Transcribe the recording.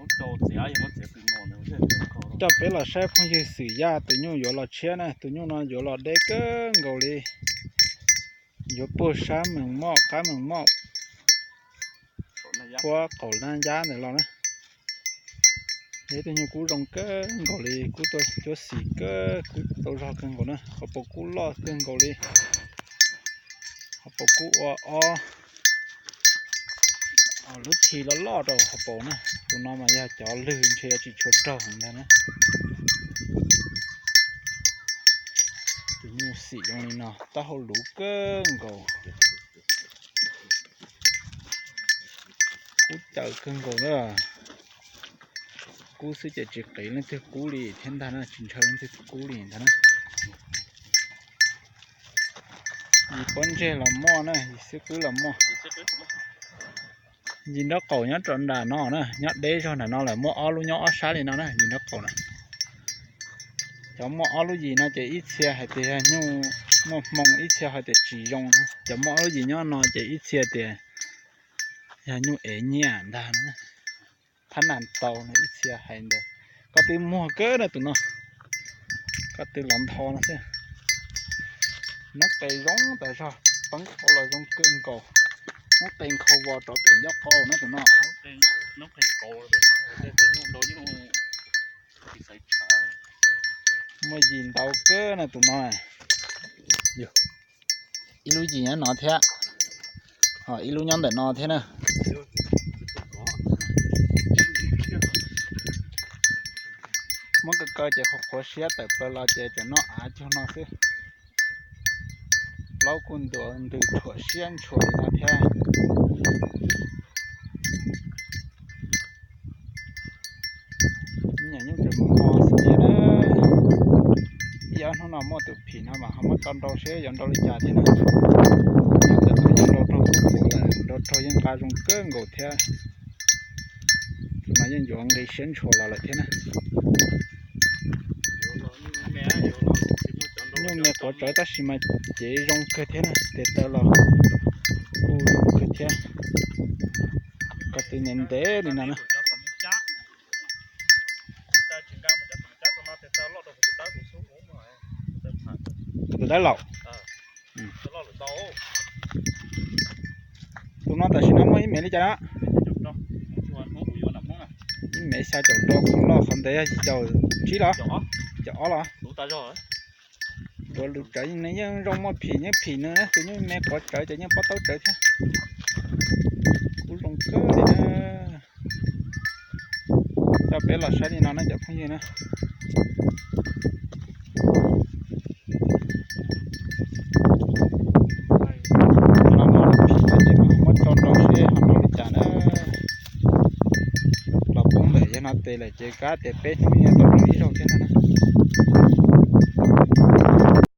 Coj peb los saib phooj ywg Xwm Yaj tus nyuj yuav los tshiab na, tus nyuj no yuav los deb kawg nkaus li. Yuav puag sab Mees Moj, qab Mees Moj, puag qaum Naj Yab ntawd los na. Yog ib tug nyuj kub zoo kawg nkaus li, kub tau cuab xim kawg, kub tau zog kawg nkaus na, hauv paus kub loj kawg nkaus li. Hauv paus kub ua ob lub thi loj loj rau hauv paus na. Tus no mas yog cov lwg ntshe yuav tsis tshua raug ntag na. Tus nyuj xim zoo li no, taub hau luv kawg nkaus, kub caws kawg nkaus na. Kub xwb ces tsis qiv leej twg kub li thiab ntag na, tsis ntshaw leej twg kub li ntag na. Yim pob ntseg los muaj na, yim xib qwb los muaj. Yim nraub qaum nyob rau nram no na, nyob deb zog nram no lawm, muaj ob lub nyob ob sab li no na, yim nraub qaum na. Cov muaj ob lub yim no ces ib txhia hais tias yog nyuj muaj hmoo, ib txhia hais tias tsis zoo na. Cov muaj ob lub yim nyob no ces ib txhia tias yog nyuj ev nyiaj ntag na. Phab nag tau no ib txhia hais ntawd. Ko tw muag kawg na tus no, ko tw los ntho no xwb. Noob qes zoo tas zog, peeb qau los zoo kawg nkaus. Noob qes nkhaus vos rov pem ncauj qau na tus no. Muaj yim ntau kawg na tus no. Ib lub yim nyob no thiab, ho ib lub nyob ntawm no thiab na. Muab kaw kaw ces qhuav qhuav siab tawm plaws los ces tseem noj av cuag no xwb. Plaub kuj ntuas ntws rhuam siab ntshua li no thiab. Me nyuam nyuj tseem mos mos xwb thiab na. Ib ob hnub no muaj tus phim no mas ho muab tso nrau seb yuav nrau li cas thiab na. Nyob ntawm qhov yeej nrau raug kuj pum lawm, nrau raug yeej nqa zoo kawg nkaus thiab. Tus no yeej yuav nqi siab ntshua los lawm thiab na. Nyuj me quav tsawv tab sis mas cev zoo kawg thiab na, tes taw los kuj zoo kawg thiab. Ko tw ntev ntev li no na. Kuv tus dawb laus. Tus no tam sim no muaj ib mev li cas na? Ib mev xya caum rau, qhov loj qhov ntev yog yim caum tsib los? Caum ob los? Duav lus tsawv nws yeej zoo muaj phim, yeej phim nws na, tus nyuj me quav tsawv ces yeej pob taub tsawv thiab. Kuj zoo kawg li na. Coj peb los saib li no na cov phooj ywg na. Muab tso rau seb ho nrau li cas na. Los poob ntawm yawg no tes lawm ces kab tias peb hnub yeej tau nrau ib zaug thiab no na.